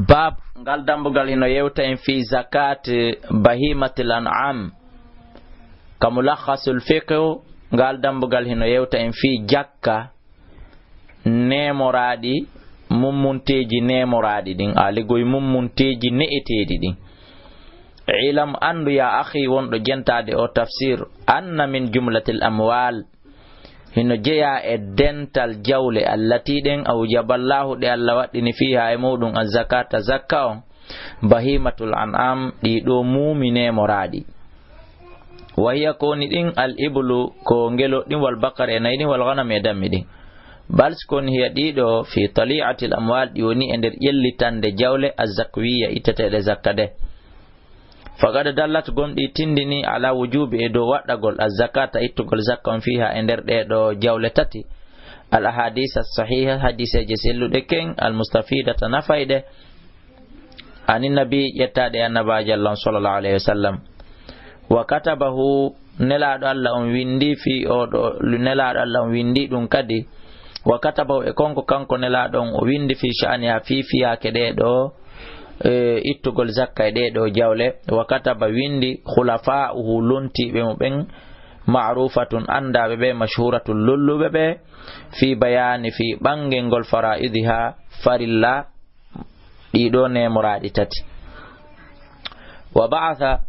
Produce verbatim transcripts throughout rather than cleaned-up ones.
Bab, ngal dambugal hino yewta en fii zakat bahimatil an'am. Ka Mulakhasul Fiqh, ngal dambugal hino yewta en fii jakka neemoraaɗi, mummunteeji neemoraaɗi ɗin, a ligoy mummunteeji ne'eteeɗi ɗin. Ilam, anndu, ya akhi, wonɗo jentaade o tafsir, anna min jumlatil amwal, hino jeyaa e dental jawle, allati, ɗen, awjaballahu, ɗe Allah waɗɗini, fiha, e muɗum, azzakata, zakka on, bahimatul an'am, ɗi ɗo muumi neemoraaɗi. Wa hiya, ko woni ɗin, al iblu, ko ngeloɗi ɗin, wal baqar, e nayi ɗin, wal ghanam, e dammi ɗin. Bal, si ko woni, hiya, ɗi ɗo, fi tali'atil amwal, ɗi woni e nder ƴellitande jawle, azzakwiya, itteteeɗe zakka ɗe. Faqad dallat, gomɗii tindini, ala wujubi, e dow waɗɗagol, azzakata, ittugol zakka on, fiha, e nder ɗee ɗo jawle tati, al ahadisa sahiha, hadiseeje selluɗe ken, al mustafidata, nafayɗe, ani nabi, ƴettaaɗe e annabaajo Allah on, sallallahu alayhi wa sallam. Wa katabahu, Nelaaɗo Allah on windi fii o ɗo, Nelaaɗo Allah on windi ɗum kadi. Wa katabahu, e konko kanko Nelaaɗo on o windi fii sha'aniha, fii fiyaake ɗee ɗo, e, ittugol zakka e ɗee ɗo jawle. Wa kataba, windi, khulafa'uhu, lontiiɓe mo ɓen, ma'rufatun, anndaaɓe ɓe, mashhuratun, lolluɓe ɓe, fii bayani, fii ɓanngingol, fara'idiha, farilla, ɗii ɗo neemoraaɗi tati. Wa ba'atha,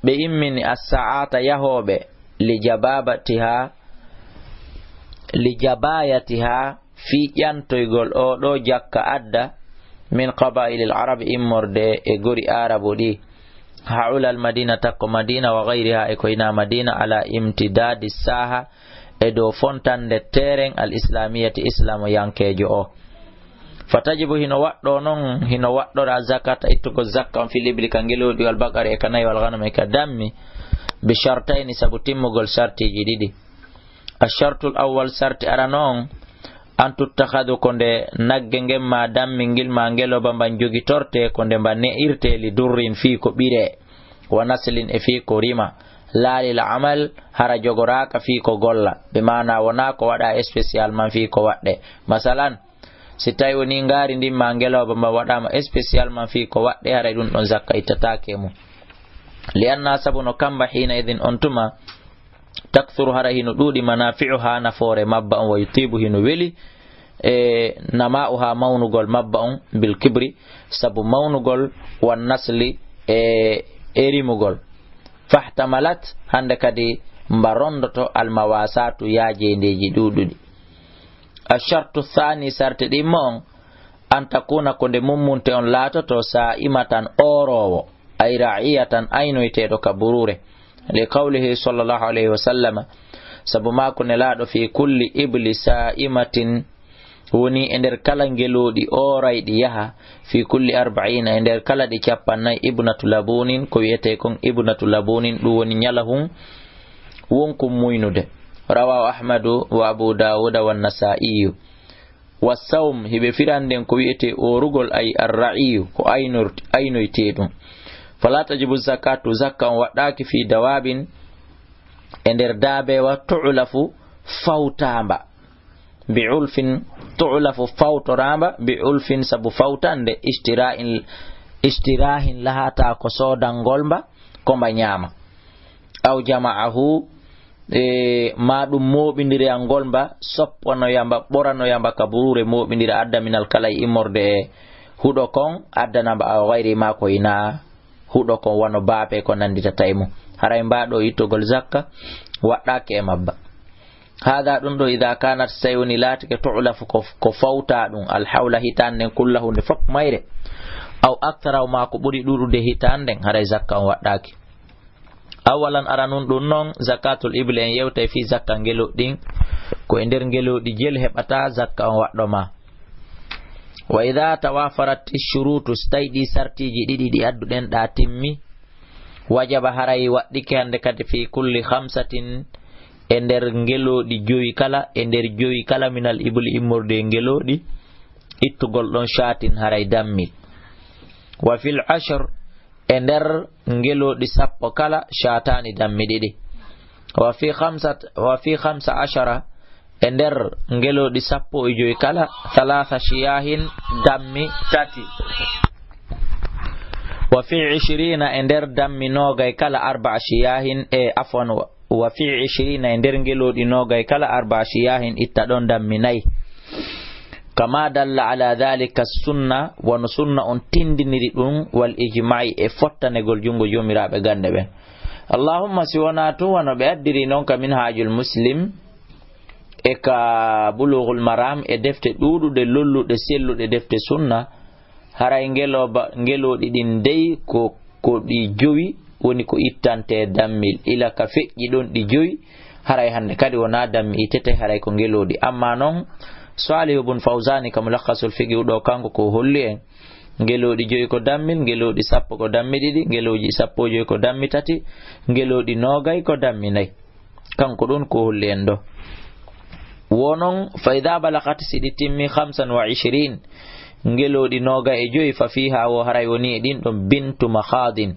ɓe immini, as-sa'ata, yahooɓe, li jababatiha, li jabayatiha, fii ƴantoygol o ɗo jakka adda, min qaba'ilil arab, immorde e gori Aarabu ɗi, ha'ula al madina, takko Madina, wa ghayriha, e ko hinaa Madina, ala imtidadi saha, e dow fontande teeren al islamiyati, islamoyankeejo o. Fa tajibu, hino waɗɗoo non, hino waɗɗora zakata, ittugol zakka on, fil ibli, ka ngelooɗi, wal baqari, e ka nayi, wal ghanam, e ka dammi, bi shartayni, sabu timmugol sartiiji ɗiɗi. Ashartul awwal, sarti arano on, an tuttakhadu, ko nde nagge ngen maa dammi ngil maa ngelooba mban jogitortee, ko nde mba ne'irtee, li durrin, fii ko ɓiree, wa naslin, e fii ko rima, laa lil amal, hara jogoraaka fii ko golla, bi maana wonaa ko waɗaa spécialement fii ko waɗɗee. Masalan, si tawi wonii ngaari ndin maa ngelooba mban waɗaama spécialement fii ko waɗɗee, haray ɗum ɗon zakka ittataake e mum. Li anna, sabu no kamba, hiina idin, on tuma, takthuru, hara hino ɗuuɗi, manafi'uha, nafoore mabba on, wa yutibu, hino weli, e nama'uha, mawnugol mabba on, bil kibri, sabu mawnugol, wan nasli, e, e rimugol. Fahtamalat, hande kadi mba rondoto, al mawasatu, yaajeyndeeji ɗuuɗuɗi. Ashartu thani, sarti ɗimmo on, an takuna, ko nde mummunte on laatoto, sa'imatan, ooroowo, ay ra'iyatan, aynoyteeɗo ka buruure. Li qawlihi sallallahu alayhi wa sallama, sabu maako Nelaaɗo, fi kulli ibli sa'imatin, woni e nder kala ngelooɗi oorayɗi yaha, fi kulli arba'ina, e nder kala ɗi cappannayi, ibnatu labunin, ko wi'etee kon ibnatu labunin, ɗum woni ñalahun wonkun muynude. Rawahu Ahmadu wa Abu Dawuda wa Nasa'iyu. Wa sawm, hiɓe firanden ko wi'etee oorugol, ay arra'iyu, ko aynor-, aynoyteeɗum. Fala tajibu zakatu, zakka on waɗɗaaki fi dawabin, e nder daabeewa, tu'lafu, fawtaamba. Bi ulfin, tu'lafu, fawtoraamba, bi ulfin, sabu fawtande, ishtira'in, ishtirahin, lahataa ko soodangol mba, ko mba ñaama. Aw jama'ahu, e, maa ɗum mooɓindireyangol mba, soppanoya mba, ɓoranoya mba ka buruure, mooɓindira, adda minal kala e immorde e huɗo kon, addana mba, aw gayri, maa ko hinaa huɗo kon, wano baafe ko nannditata e mum. Haray mbaa ɗoo ittugol zakka waɗɗaake e mabba. Hada, ɗum ɗoo, ida kanat, so tawi woni laatike, tu'lafu, ko, ko fawtaa ɗum, alhawla, hitaande nden, kullahu, nde fof mayre, aw aktara, maa ko ɓuri ɗuuɗude hitaande nden, haray zakka on waɗɗaaki. Awalan, aranun ɗum non, zakatul ibli, en yewtay fii zakka ngelooɗi ɗin, ko e nder ngelooɗi jel heɓata zakka on waɗɗo ma. Wa ida tawafarat shurutu, so tawi ɗi sartiiji ɗiɗi ɗi adduɗen ɗa timmi, wajaba, haray waɗɗike hande kadi, fi kulli khamsatin, e nder ngelooɗi jowi kala, e nder jowi kala, minal ibli, immorde e ngelooɗi, ittugol ɗon, shatin, haray dammi. Wa fil ashr, e nder ngelooɗi sappo kala, shatani, dammi ɗiɗi. Wa fi khamsat-, wa fi khamsa ashara, e nder ngelooɗi sappo e jowi kala, thalatha shiyahin, dammi tati. Wa fi ishirina, e nder dammi noogay kala, arba'a shiyahin, e afwan, wa fi ishirina, e nder ngelooɗi noogay kala, arba'a shiyahin, itta ɗon dammi nay. Kama dalla ala dhalika sunna, wano sunna on tindiniri ɗum, wal ijma'i, e fottanegol jungo joomiraaɓe gande ɓen. Allahumma, si wonaa tun wano ɓe addiri non ka Minhajul Muslim, e ka Bulughul Maram, e defte ɗuuɗuɗe lolluɗe selluɗe, defte sunna, haray ngelooba-, ngelooɗi ɗin dey ko, ko ɗi jowi woni ko ittante dammil. Ila ka feƴƴi ɗon ɗi jowi, haray hande kadi wonaa dammi itete, haray ko ngelooɗi. Amma non, Salihu bun Fawzani ka Mulakhasul Fiqhi ɗo, kanko ko holli en, ngelooɗi jowi ko dammil, ngelooɗi sappo ko dammi ɗiɗi, ngelooji sappo e jowi ko dammi tati, ngelooɗi noogay ko dammi nay. Kanko ɗon ko holli en ɗo. Wo non, fa idha balaghat, si ɗi timmi khamsan wa ishrin, ngelooɗi nooga e joyi, fa fiha, wo haray woni e ɗin ɗon bintu makhadin.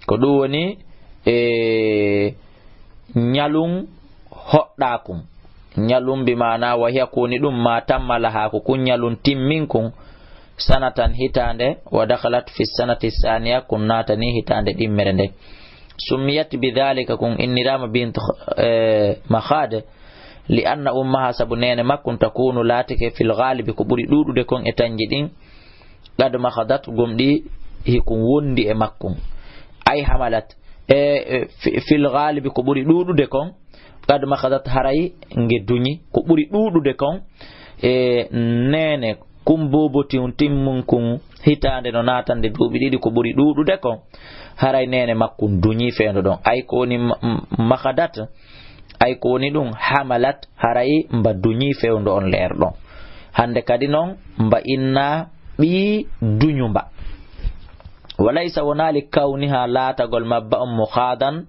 Ko ɗum woni, e, ñalun hoɗɗaakun. Ñalun bi maana wa hiya ko woni ɗum ma tamma laha ko kun ñalun timmin kun, sanatan hitaande, wa dakhalat fi sanati saniya, kun naatani hitaande ɗimmere nde. Summiyat bi dhalika, kun innirama bint, eh, Makhad, li anna ummaha, sabu neene makkun, takunu, laatike, fil ghalibi, ko ɓuri ɗuuɗude kon e tanji ɗin, qad makhadat, gomɗi hikun wondi e makkun. Ay hamalat, e, e, fi-, fil ghalibi, ko ɓuri ɗuuɗude kon, qad makhadat, haray nge duñi, ko ɓuri ɗuuɗude kon, e, neene kun boboti un timmun kun hitaande no naatande duuɓi ɗiɗi, ko ɓuri ɗuuɗude kon, haray neene makkun duñi feendo ɗon. Ay ko woni ma-, ma-, makhadat, ay ko woni ɗum hamalat, haray mba duñi fewndo on leer ɗon. Hande kadi non mba inna ɓii duñu mba. Walaysa, wonaali, kawniha, laatagol mabba on, mukhadan,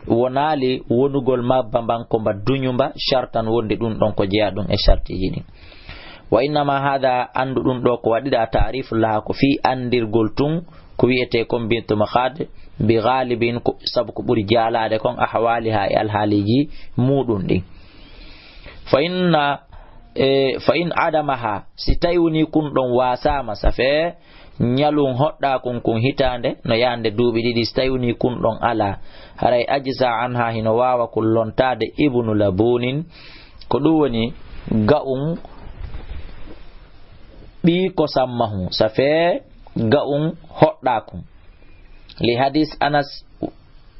wonaali wonugol mabba mban ko mba duñu mba, shartan, wonde ɗum ɗon ko jeya ɗum e shartiji ɗin. Wa innama hada, andu ɗum ɗo ko waɗiɗa ta'rifu laha, ko fii andirgol tun ko wi'ete kon bintu makhad, bi ghalibin, ko, sabu ko ɓuri jaalaade kon, ahwaliha, e alhaaliji muɗum ɗin. Fa inna, e, fa in adamaha, si tawi woni kun ɗon waasama, safe ñalun hoɗɗaakun kun hitaande no yaande duuɓi ɗiɗi, si tawi woni kun ɗon ala, haray ajza anha, hino waawa kun lontaade, ibnu labunin, ko ɗum woni ga'un ɓii kosam mahun, safe ga'un hoɗɗaakun. Li hadis Anas,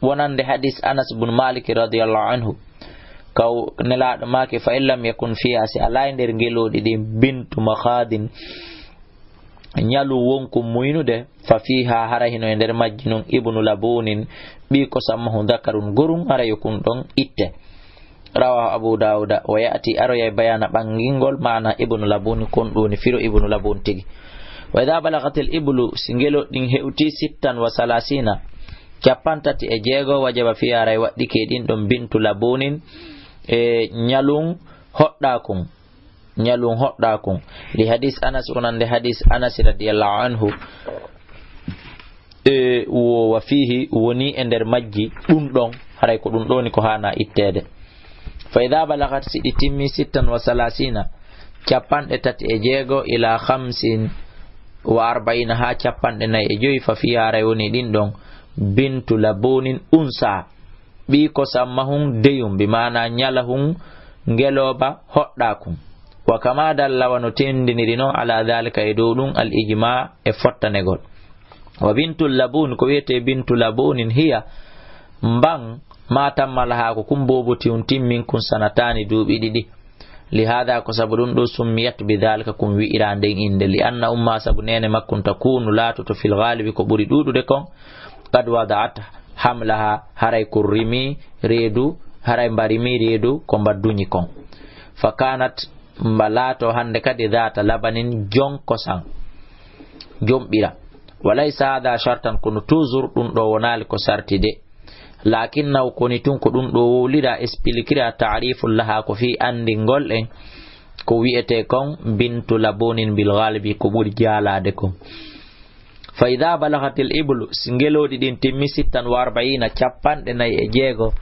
wonande hadis Anas bun Malik radiyallahu anhu, kaw Nelaaɗo maaki, fa in lam yakun fiha, si alaa e nder ngelooɗi ɗin, bintu makhadin, ñalu wonkun muynude, fa fiha, hara hino e nder majji nun, ibnu labunin, ɓii kosam mahun, dhakarun, gorun, hara yo kun ɗon itte. Rawahu Abu Dawuda, wa ya'ti, aroyay, bayana, ɓangingol maana ibnu labuni kon, ɗum woni firo ibnu labun tigi. Wa idha balagatil iblu, si ngelooɗi ɗin hewti sittan wa salasina, cappanɗe tati e jeego, wajaba fiha, haray waɗɗike ɗin ɗon bintu labunin, e ñalun hoɗɗaakun, ñalun hoɗɗaakun. Li hadis Anas, wonande hadis Anas radiyallahu anhu, e, wo wa fihi, woni e nder majji ɗum ɗon, haray ko ɗum ɗoni ko haana itteede. Fa idha balagat, si ɗi timmi sittan wa salasina, cappanɗe tati e jeego, ila khamsin wa arba'ina, haa cappanɗe nayi e joyi, fa fiha, haray woni ɗin ɗon, bintu labunin unsa, ɓii kosam mahun deyum, bi maana ñalahun ngelooba hoɗɗaakun. Wa kama dalla, wano tindiniri non, ala dhalika, e dow ɗum, al ijma, e fottanegol. Wa bintu labun, ko wiyetee bintu labunin, hiya, mban, ma tamma laha, ko kun boboti un timmin kun, sanatani, duuɓi ɗiɗi. Li hada, ko sabu ɗum ɗo, summiyat bi dhalika, kun wi'ira nden innde, li anna umma, sabu neene makkun, takunu, laatoto, fil ghalibi, ko ɓuri ɗuuɗude kon, qad wada'at hamlaha, haray kun rimi reedu, haray mba rimi reedu ko mba duñi kon. Fa kanat, mba laato hande kadi, dhata labanin, jon kosam, jomɓira. Walaysa hada shartan, kono toujours ɗum ɗo wonaali ko sarti de. Lakinnahu, koni tun ko ɗum ɗo wowlira, expliquera, ta'riful laha, ko fii anndingol en ko wi'etee kon bintu labunin bil ghalibi, ko ɓuri jaalaade kon. Fa idha balagatil iblu, si ngelooɗi ɗin timmi sittan wa arba'ina, cappanɗe nayi e jeego,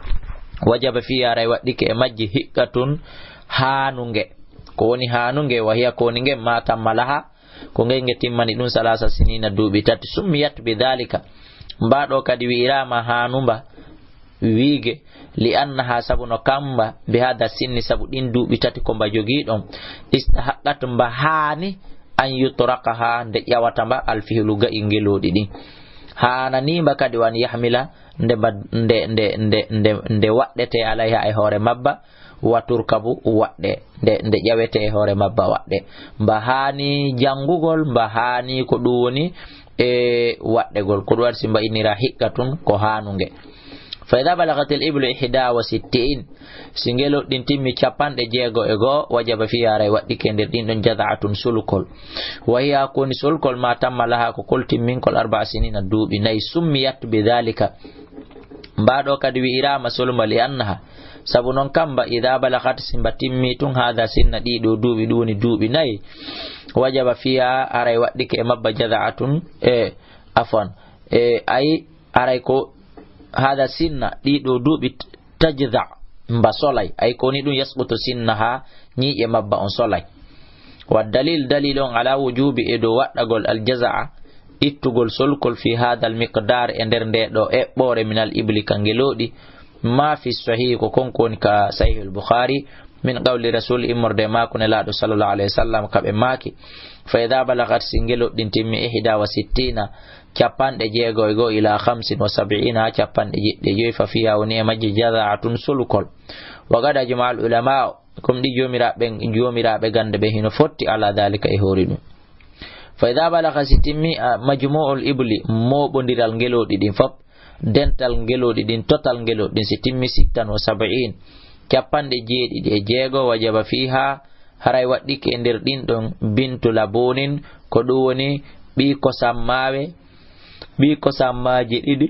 wajaba fiha, haray waɗɗike e majji, hiqqatun, haanunge. Ko woni haanunge? Wa hiya, ko woni ngen, ma tamma laha, Ko ngel nge timmani ɗum salaasa siniina, duuɓi tati. Summiyat bi dhalika. Mba ɗo kadi wi'iraama haanumba wiige, li annaha, sabu no kamba, bi hada sinni, sabu ɗin duuɓi tati ko mba jogii ɗon, istahaqqat, mba haani, an yutraqaha, nde ƴawata mba, al fihlu, ga'i ngelooɗi ɗin. Haananii mba kadi, wa an yahmila, nde mba, nde, nde, nde, nde, nde waɗɗete alayha e hoore mabba, wa turkabu waɗɗe, nde, nde ƴawete e hoore mabba waɗɗe. Mba haani janngugol, mba haani ko ɗum woni e waɗɗegol. Ko ɗum waɗi si mba innira hiqqa tun ko haanunge. Fa idha balagatil iblu ihda wa sittin, si ngelooɗi ɗin timmi capanɗe jeego e go'o, wajaba fiha, haray waɗɗike e nder ɗin ɗon jaza'atun, solkol. Wa hiya, ko woni solkol, ma tamma laha, ko kol timminkol arba'a sinina, duuɓi nayi, summiyat bi dhalika. Mba ɗo kadi wi'iraama solma li annaha. Sabu non kamba, idha balagat, si mba timmi tun, hadha sinna, ɗii ɗoo duuɓi, ɗum woni duuɓi nayi, wajaba fiha, haray waɗɗike e mabba jaza'atun, e, afwan, e, ay, haray ko hadha sinna, ɗii ɗoo duuɓi t-, tajza, mba solay. Ay ko woni ɗum, yasqutu sinnaha, ñiiƴe mabba on solay. Wa dalil, dalil on ala wujubi, e dow waɗɗagol, al jaza'a, ittugol solkol, fi hadha al miqdar, e nder nde ɗo eɓɓoore, min al ibli, ka ngelooɗi, ma fi sahih, ko kon ko woni ka sahih al Bukhari, min qawli rasul, immorde maako Nelaaɗo sallallahu alayhi wa sallam, ka ɓe maaki, fa idha balagat, si ngelooɗi ɗin timmi, ihda wa sittina, capanɗe jeego e go'o, ila khamsin wa sab'ina, haa capanɗe jeɗɗi e joyi, fa fiha, woni e majji, jaza'atun, solkol. Wa qad ajma'a al ulama, comme ɗi joomiraaɓe, joomiraaɓe gannde ɓe hino fotti ala dhalika, e hoore ɗum. Fa idha balaga, si timmi, a, majmu'ul ibli, mooɓondiral ngelooɗi ɗin fof, dental ngelooɗi ɗin, total ngelooɗi ɗin, si timmi sittan wa sab'in, capanɗe jeeɗiɗi e jeego, wajaba fiha, haray waɗɗike e nder ɗin ɗon bintu labunin, ko ɗum woni ɓii kosammaawe, ɓii kosammaaji ɗiɗi,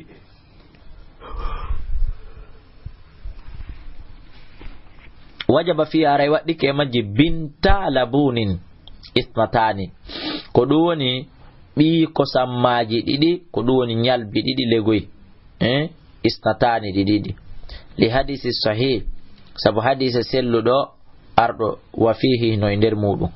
wajaba fiha, haray waɗɗike e majji binta labunin, isnatani, ko ɗum woni ɓii kosammaaji ɗiɗi, ko ɗum woni ñalbi ɗiɗi legoy, eh, isnatani ɗi ɗiɗi, li hadisi sahih, sabu hadise selluɗo arɗo, wa fihi, no e nder muɗum.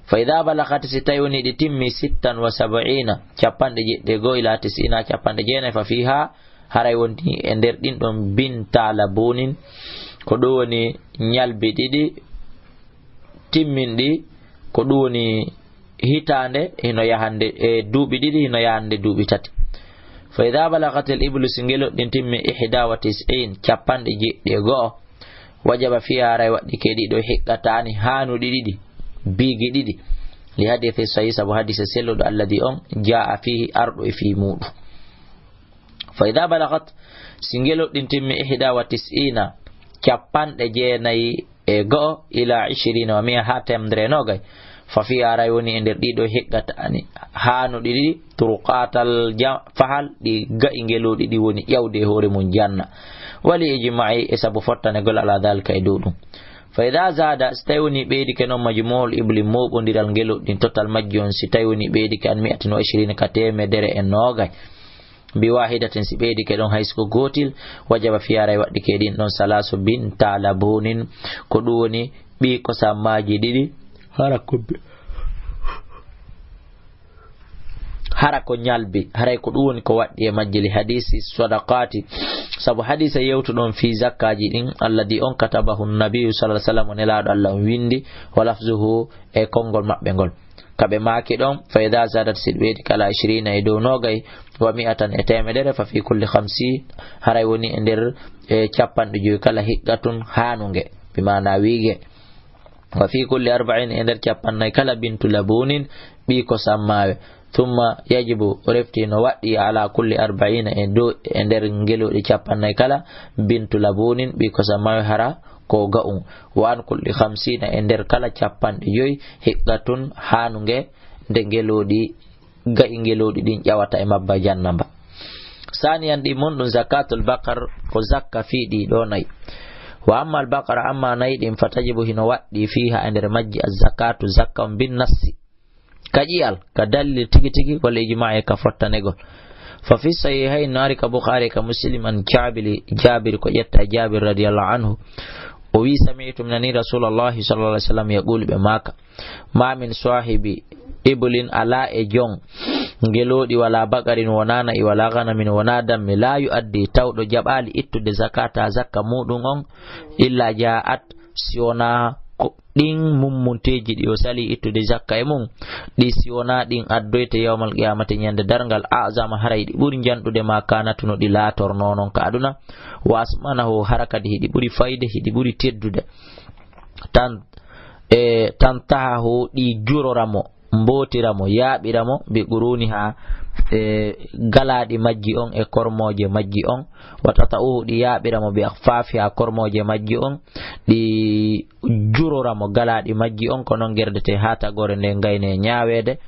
Fa idha balagat, si tawi woni ɗi timmi sittan wa sab'ina, capanɗe jeɗɗi e go'o, ila tis'ina, capanɗe jeenayi, fa fiha, haray woni e nder ɗin ɗon binta labunin, ko ɗum woni ñalbi ɗiɗi timminɗi, ko ɗum woni hitaande hino yahande, e duuɓi ɗiɗi hino yahande duuɓi tati. Fa idha balagatil iblu, si ngelooɗi ɗin timmi ihda wa tis'in, capanɗe jeɗɗi e go'o, wajaba fiha, haray waɗɗike e ɗiɗo hiqqatani, haanuɗi ɗiɗi, biigi ɗiɗi, li hadithi sahih, sabu hadise selluɗo, alladhi, on, jaa fihi, arɗo e fii muɗum. Fa idha balagat, si ngelooɗi ɗin timmi ihda wa tis'ina, capanɗe jeenayi e go'o, ila ishrina wa mi'a, haa teemedere e noogay, fa fiha, haray woni e nder ɗiɗo hiqqatani, haanuɗi ɗiɗi, turuqatal ja-, fahal, ɗi ga'i ngelooɗi ɗi woni ƴawde e hoore mum janna. Wali ijma'i, e sabu fottanegol, ala dhalika, e dow ɗum. Fa idha zada, si tawi woni ɓeydike non majmu'ul ibli, mooɓondiral ngelooɗi ɗin, total majji on, si tawi woni ɓeydike an mi'atin wa ishrina, ka teemedere e noogay, bi wahidatin, si ɓeydike ɗon hay si ko gootil, wajaba fiha, haray waɗɗike e ɗin ɗon salaasu binta labunin, ko ɗum woni ɓii kosammaaji ɗiɗi, hara ko bi-, hara ko ñalbi, haray ko ɗum woni ko waɗɗi e majji, li hadisi sadaqati, sabu hadisa yewtuɗon fii zakkaaji ɗin, alladhi, on, katabahu nabiyyu sallallahu alayhi wa sallam, Nelaaɗo Allah on winndi, wa lafzuhu, e konngol maɓɓe ngol. Ka ɓe maaki ɗon, fa idha zadat, si ɓeydi kala ishrina, e dow noogay, wa mi'atan, e teemedere, fa fi kulli khamsin, haray woni e nder, e capanɗe joyi kala, hiqqatun, haanunge, bi maana wiige. Wa fi kulli arba'in, e nder capannayi kala, bintu labunin, ɓii kosammaawe. Thumma yajibu, refti no waɗɗi, ala kulli arba'ina, e dow, e nder ngelooɗi capannayi kala, bintu labunin, ɓii kosammaawe, hara ko ga'un. Wa an kulli khamsina, e nder kala capanɗe joyi, hiqqatun, haanunge, nde ngelooɗi, ga'i ngelooɗi ɗin ƴawata e mabba janna mba. Saniyan, ɗi mun ɗum zakatul baqar, ko zakka fii ɗi ɗo nayi. Wa amma al baqara, amma nayi ɗin, fa tajibu, hino waɗɗi, fiha, e nder majji, az zakatu, zakka on, bin nassi, ka ƴi'al, ka dalil tigi tigi, wal ijma'i, ka fottanegol. Fa fi sahihayn, no ari ka Bukhari, ka Muslim, an Jabiri, Jabir, ko ƴetta e Jabir radiyallahu anhu, o wi, sami'tu, mi nani Rasulallahi sallallahu alaihi wasallam yaqulu, ɓe maaka, ma min sahibi iblin alaa e jon, ngelooɗi walaa baqarin wonaa na'i walaa ganamin wonaa dammi, laa yu'addi tawɗo jaɓaali ittude zakata zakka muuɗum on, illa ja'at si wonaa ko ɗin mummunteeji ɗi o sali ittude zakka e mum, ɗi si wonaa ɗin addoyte yawmal qiyamati ñande darngal, a'zama haray ɗi ɓuri njanɗude ma kanatu no ɗi laatornoo non ka aduna, wa asmanahu hara kadi hiɗi ɓuri fayde hiɗi ɓuri teddude. Tan, e, tan tahahu ɗi jurora mo, mbootira mo, yaaɓira mo, bi quruniha, e, galaaɗi majji on e kormooje majji on, wa tata'uhu ɗi yaaɓira mo, bi akfafiha kormooje majji on, ɗi jurora mo galaaɗi majji on, ko non gerdete haa tagoore nde ngayne ñaaweede.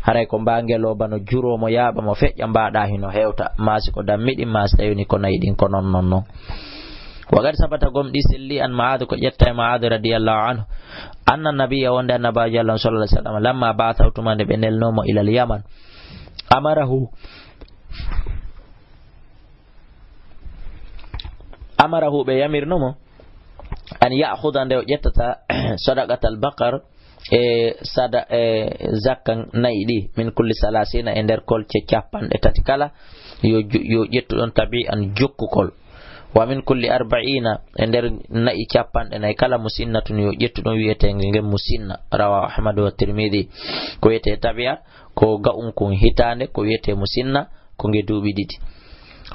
Haray ko mbaa ngelooba no juroo mo yaaɓa mo feƴƴa mbaɗa hino hewta, maa si ko dammi ɗin, maa si tawi ni ko nayi ɗin ko non non non. Wa qad sabata gomɗi selli an Mu'adh ko ƴetta e Mu'adh radiyallahu anhu. Anna nabiyya wonde annabaajo Allah on sallallahu alaihi wasallam lamma ba'athahu tuma nde ɓe nelno mo ilal Yaman. Amarahu. Amarahu ɓe yamirno mo. An ya'khudha nde o ƴettata sadaqatal baqar e sada, e zakka nayi ɗi min kulli salasina e nder kolce capanɗe tati kala. Yo ju-, yo ƴettu ɗon tabi'an jokkukol. Wa min kulli arba'ina e nder nayi capanɗe nayi kala musinnatun yo ƴettu ɗon wi'etenge ngen musinna. Rawahu Ahmad wa Tirmidhi. Ko wi'ete tabi'a ko ga'unkun hitaande, ko wi'ete musinna ko nge duuɓi ɗiɗi.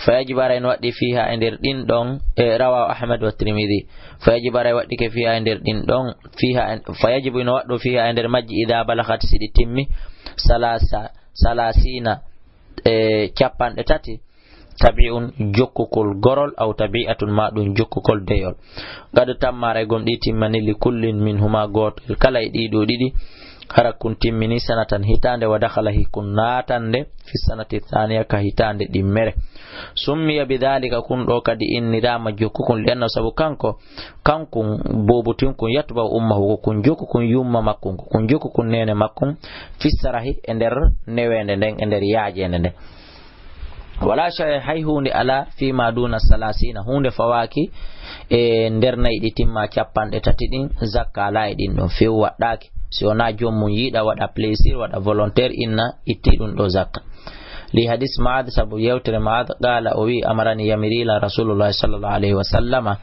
Fa yajibu aray no waɗɗi fiha e nder ɗin ɗon, e rawahu Ahmad wa Tirmidhi. Fa yajibu aray waɗɗike fiha e nder ɗin ɗon, fiha en, fa yajibu no waɗɗo fiha e nder majji ida balagat si ɗi timmi, salasa, salasina, e capanɗe tati, tabi'un jokkukol gorol, aw tabi'atun ma ɗum jokkukol deyol. Gado tammaray gom ɗi timmani li kullin min huma gooto kala e ɗiɗo ɗiɗi, hara kun timmini sanatan hitaande, wa dakhala hi kun naatande fi sanati thaniya ka hitaande ɗimmere. Summiya bi dhalika kun ɗo kadi innirama jokkukun li anna sabu kanko, kankun bobutin kun yatba ummahu ko kun jokkukun yumma makkun, ko kun jokkukun nene makkun fi sarahi e nder newende nden, e nder yaajende nden. Wala shay hay huunde ala fi ma duna salasina, huunde fawaaki e nder nayi ɗi timma capanɗe tati ɗin, zakka ala e ɗin ɗon few waɗɗaaki. Si wona joom mum yiɗa waɗa plaisir, waɗa volontaire, inna itti ɗum ɗo zakka. Li hadis Ma'ad, sabu yewtere Ma'ad, qala o wi, amarani yamirila Rasulullah sallallahu alaihi wa sallama,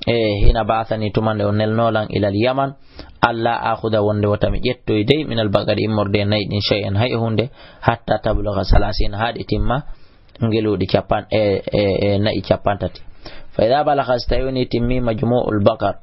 e hina ba'athani tuma nde o nelnolan ilal Yaman, alla akhuda wonde wota mi ƴettoy dey minal baqari immorde e nayi ɗin shay'an hay e huunde, hatta tabluga salasina haa ɗe timma ngeluuɗi capan-, e, e, e nayi capan tati. Fa idha balagha, so tawi woni timmi majmu'ul baqar,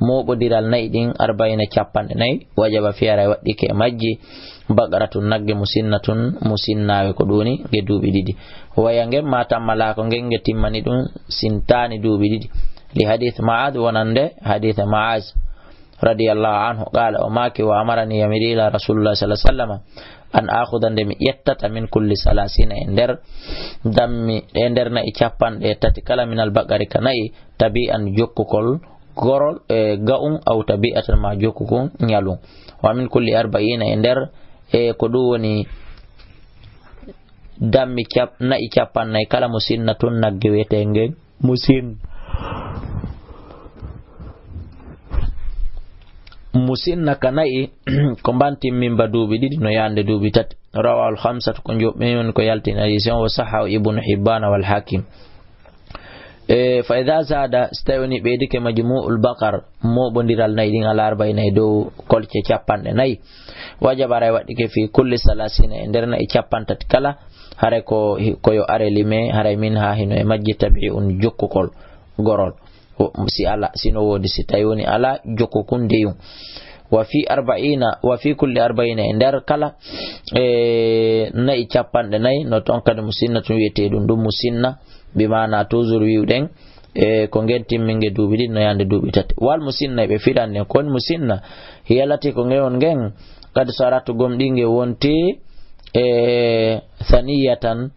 moɓodiral nayi ɗin arba'ina capanɗe nayi, wajaba fiyara e waɗɗike e majji baqaratun nagge musinnatun musinnaawe ko ɗuni nge duuɓi ɗiɗi. Waya ngen ma tammala ko ngen nge timmani ɗum sintaani duuɓi ɗiɗi. Li hadith Ma'ad wonande hadith Ma'az. Radiyallahu anhu, qala, o maaki, wa amarani, yamiri ila Rasulullah sallallahu alaihi wasallam, an akhuda, nde mi ƴettata, min kulli salasina, e nder dammi, e nder nayi capanɗe tati kala, min al baqari ka nayi, tabi'an jokkukol gorol, e ga'un, aw tabi'atan ma jokkukun ñalun. Wa min kulli arba'ina, e nder, e ko ɗum woni dammi cap-, nayi capannay kala, musinnatun nagge wi'eteengen musin-, musinna ka nayi ko mban timmin ba duuɓi ɗiɗi no yaande duuɓi tati. Rawahul khamsatu ko njoɓɓen woni ko yaltini hadisi on, wa sahhahu Ibnu Hibbana wal Hakim. E, fa idha zada, so tawi woni ɓeydike majmu'ul baqar, moɓodiral nayi ɗin al arba'ina e dow kolce capanɗe nayi, wajaba aray waɗɗike fi kulli salasina e nder nayi capantati kala, haray ko, ko yo are lime, haray min ha hino e majji tabi'un jokkukol gorol. O, si ala, sino woodi, si tawi woni ala, jokkukun deyun. Wa fi arba'ina, wa fi kulli arba'ina e nder kala, e, nayi capanɗe nayi, no ton kadi musinna tun wi'ete ɗum, ɗum musinna, bi maana toujours wi'uɗen, e, ko ngen timminge duuɓi ɗiɗi no yaande duuɓi tati. Wal musinna, ɓe firan nden, kon musinna, hiya lati ko ngen on ngen, kadi saratu gomɗi nge wonti, e, saniyatan,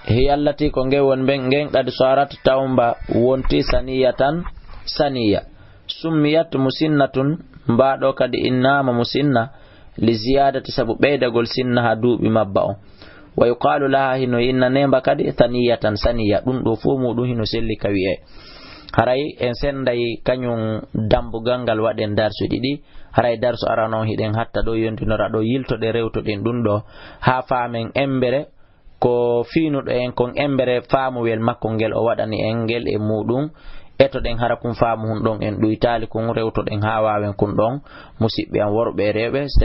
hiya lati ko ngen won ɓen, ngen kadi sarat tawmba wonti saniyatan saniya. Summiyat musinnatun, mbaɗo kadi innama musinna, li ziyadati sabu ɓeydagol sinna ha duuɓi mabba on. Wa yuqalu laha, hino inna nemba kadi saniyatan saniya. Ɗum ɗo fof muɗum hino selli ka wi'e. Haray en sennday kañum dammbugal ngal waɗen darsu ɗiɗi. Haray darsu arano on hiɗen hatta ɗo, yondinora ɗo, yiltoɗen rewtoɗen ɗum ɗo haa faamen embere ko fiinuɗo en kon embere faamuwel makko ngel o waɗani en ngel e muuɗum. Etoɗen hara kun faamu hun ɗon en ɗuytaali kun, rewtoɗen haa waawen kun ɗon. Musiɓɓe am worɓe e rewɓe,